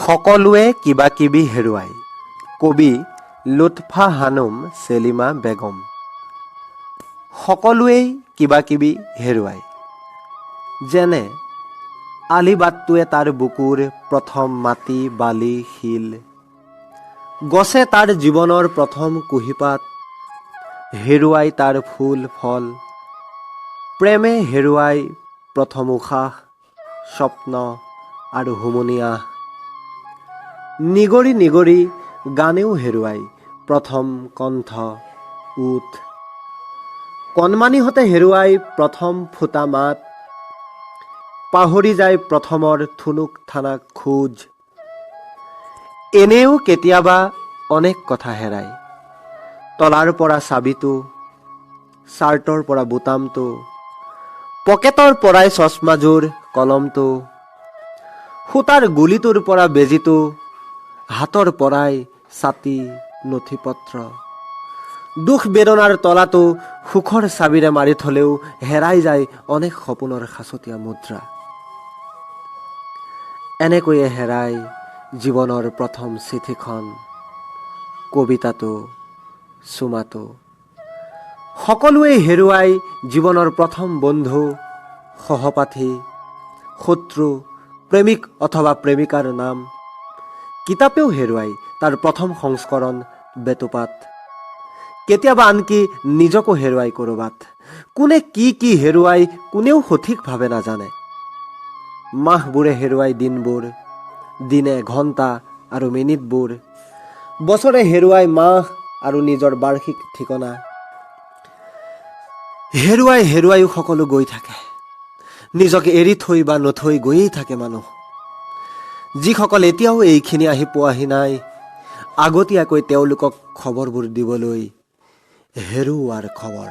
সকলোৱে কিবাকিবি হেৰুৱায়। কবি লুৎফা হানুম চেলিমা বেগম। সকলোৱেই কিবাকিবি হেৰুৱায়, যেনে আলিবাটটোৱে তাৰ বুকুৰ প্ৰথম মাটি, বালি, শিল, গছে তাৰ জীৱনৰ প্ৰথম কুঁহিপাত হেৰুৱাই তাৰ ফুল ফল, প্ৰেমে হেৰুৱাই প্ৰথম উশাহ, স্বপ্ন আৰু হুমুনিয়াহ, নিগৰি নিগৰি গানেও হেৰুৱাই প্ৰথম কণ্ঠ, ওঁঠ, কণমানিহঁতে হেৰুৱাই প্ৰথম ফুটা মাত, পাহৰি যায় প্ৰথমৰ থুনুক থানাক খোজ। এনেও কেতিয়াবা অনেক কথা হেৰায়, তলাৰ পৰা চাবিটো, চাৰ্টৰ পৰা বুটামটো, পকেটৰ পৰাই চশমাযোৰ, কলমটো, সূতাৰ গুলিটোৰ পৰা বেজীটো, হাতৰ পৰাই ছাতি, নথি পত্ৰ, দুখ বেদনাৰ তলাটো সুখৰ চাবিৰে মাৰি থলেও হেৰাই যায় অনেক সপোনৰ সাঁচতীয়া মুদ্ৰা। এনেকৈয়ে হেৰাই জীৱনৰ প্ৰথম চিঠিখন, কবিতাটো, চুমাটো। সকলোৱে হেৰুৱাই জীৱনৰ প্ৰথম বন্ধু, সহপাঠী, শত্ৰু, প্ৰেমিক অথবা প্ৰেমিকাৰ নাম। কিতাপেও হেৰুৱাই তাৰ প্ৰথম সংস্কৰণ, বেটুপাত। কেতিয়াবা আনকি নিজকো হেৰুৱাই ক'ৰবাত। কোনে কি কি হেৰুৱাই, কোনেও সঠিকভাৱে নাজানে। মাহবোৰে হেৰুৱাই দিনবোৰ, দিনে ঘণ্টা আৰু মিনিটবোৰ, বছৰে হেৰুৱাই মাহ আৰু নিজৰ বাৰ্ষিক ঠিকনা। হেৰুৱাই হেৰুৱাইও সকলো গৈ থাকে, নিজকে এৰি থৈ বা নথৈ গৈয়েই থাকে মানুহ। যিসকল এতিয়াও এইখিনি আহি পোৱাহি নাই, আগতীয়াকৈ তেওঁলোকক খবৰবোৰ দিবলৈ, হেৰুওৱাৰ খবৰ।